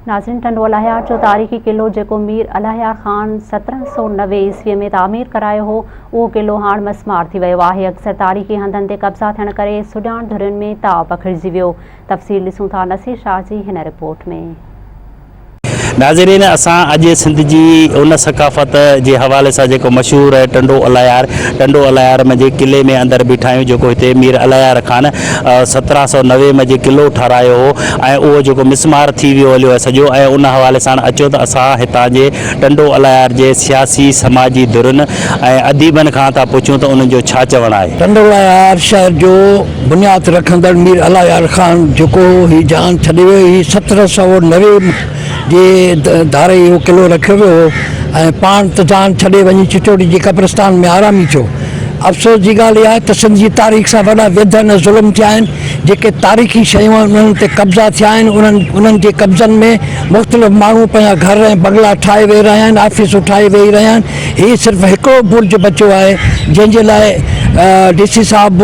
ناظرين ٽنڊو الهيار جو تاريخي قلعو جيڪو مير الهيار خان 1790 عيسوي ۾ تعمير ڪرايو هو اهو قلعو هاڻ مسمار ٿي ويو آهي اڪثر تاريخي هنڌن تي قبضا ٿيڻ ڪري سڄاڻ ڌرين ۾ تاء پکڙجي ويو تفصيل ڏسون ٿا نصير شاهه جي هن رپورٽ ۾. ناظرين اسان اڄ سنڌ جي ان ثقافت جي حوالي سان جيڪو مشهور آهي ٽنڊو الهيار ٽنڊو الهيار منجهه قلعي ۾ اندر بيٺا آهيون جيڪو هتي مير الهيار خان 1790 منجهه قلعو ٺهرايو هو ۽ اهو جيڪو مسمار ٿي ويو هليو آهي سڄو ۽ ان حوالي سان اچو ته اسان هتان جي ٽنڊو الهيار جي سياسي سماجي ڌرين ۽ اديبن کان ٿا پڇون ته انهن جو ڇا چوڻ آهي. ٽنڊو الهيار شهر جو بنياد رکندڙ مير الله يار خان جيڪو هي جهان ڇڏي ويو هي 1790 جي ڌاري اهو قلعو رکيو ويو هو ۽ پاڻ ته جهان ڇڏي وڃي چچوڙي جي قبرستان ۾ آرامي ٿيو. افسوس جي ڳالهه اها آهي ته سنڌ جي تاريخ سان وڏا ويڌن ۽ ظلم ٿيا آهن جيڪي تاريخي شيون آهن انهن تي قبضا ٿيا آهن انهن انهن جي قبضن ۾ مختلف ماڻهو پنهنجا گهر ۽ بنگلا ٺاهي ويهي رهيا آهن آفيسون ٺاهي ويهي رهيا آهن هي صرف هڪڙو برج بچيو آهي جنهن جي لاء ڊي سي صاحب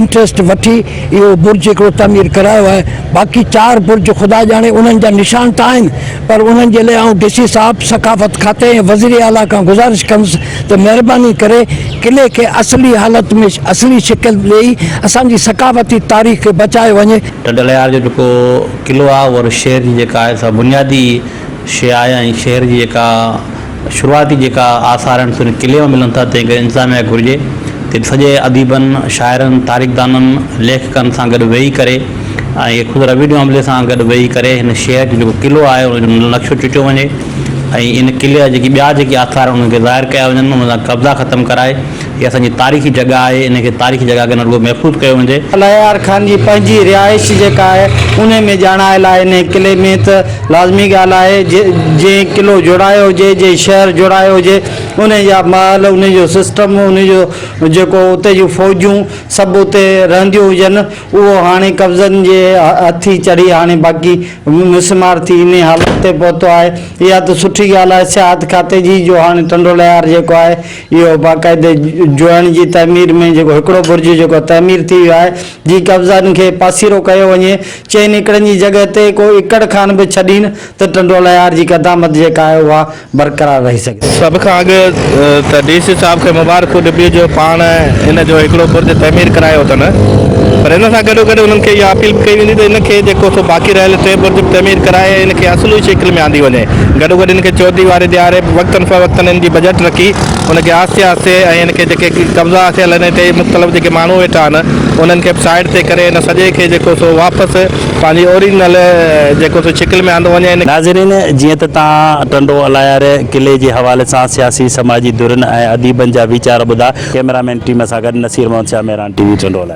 انٽريسٽ وٺي اهو برج هڪڙو تعمير ڪرايو آهي باقي چار برج خدا ڄاڻي انهن جا نشان ته آهن پر انهن جي لاء آئون ڊي سي صاحب ثقافت کاتي ۽ وزير اعليٰ کان گذارش ڪندس ته مهرباني ڪري قلعي کي اصلي حالت ۾ اصلي شڪل ڏئي اسان جي ثقافتي تاريخ کي بچايو وڃي. ٽنڊلهيار جو جيڪو قلعو آهي اهو شهر جي جيڪا آهي سا بنيادي شيء آهي ۽ شهر جي جيڪا شروعاتي جيڪا آثار آهن سي ان قلعي مان ملن ٿا تنهن ڪري انتظاميا کي گهرجي ته سڄي اديبن، شاعرن، تاريخدانن، ليکڪن سان گڏ ويهي ڪري ۽ خود روينيو عملي سان گڏ ويهي ڪري هن شهر جو جيڪو قلعو آهي ان جو نقشو چٽيو وڃي ۽ ان قلعي جا جيڪي ٻيا جيڪي آثار آهن انهن کي ظاهر ڪيا وڃن انهن تان قبضا ختم ڪرائي هي اسان جي تاريخي جڳهه آهي ان کي تاريخي جڳهه کي نه رڳو محفوظ ڪيو وڃي. الهيار خان جي پنهنجي رهائش جيڪا آهي انهي ۾ ڄاڻايل آهي انهي قلعي ۾ ته لازمي ڳالهه آهي جنهن قلعو جوڙايو هجي جنهن شهر جوڙايو هجي انهي جا محل انهي جو سسٽم انهي جو جيڪو اتي جون فوجون سڀ اتي رهنديون هجن اهو هاڻي قبضن جي هٿي چڙهي هاڻي باقي مسمار ٿي انهي حالت تي پهتو آهي اها ته سٺي ڳالهه آهي سياحت کاتي جي جو هاڻي ٽنڊو لهيار جيڪو آهي اهو باقاعدي جوئڻ جي تعمير ۾ جيڪو هڪڙو برج جيڪو تعمير ٿي ويو آهي جي قبضن کي پاسيرو ڪيو وڃي چئن ايڪڙن جي جڳهه تي ڪو ايڪڙ کان به ڇڏين ته ٽنڊو الهيار جي قدامت جيڪا آهي اها برقرار رهي سگهي ٿي. سڀ کان اڳ ته ڊي سي صاحب کي مبارڪون ڏبيون جو پاڻ ان جو هڪڙو برج تعمير ڪرايو اٿن پر ان سان گڏو گڏ انهن کي اها اپيل به ڪئي ويندي ته ان کي جيڪو سو باقي رهيل ٽي برج به تعمير ڪرائي ان کي اصلي شڪل ۾ آندي وڃي گڏو گڏ ان کي چوديواري ڏياري وقتن فوقتن ان جي بجيٽ رکي ان کي آهستي آهستي ۽ ان کي جيڪي قبضا ٿيل آهن هتي مختلف جيڪي ماڻهو ويٺا آهن انهن کي به سائيڊ تي ڪري ان سڄي کي جيڪو سو واپس پنهنجي اوريجنل جيڪو سو شڪل ۾ آندو وڃي. ناظرين جيئن ته توهان ٽنڊو الهيار قلعي جي حوالي سان سياسي سماجي ڌرين ۽ اديبن جا ويچار ٻڌا ڪئميرا مين ٽيم سان گڏ نصير محمد شاهه مهراڻ ٽي وي ٽنڊو الهيار.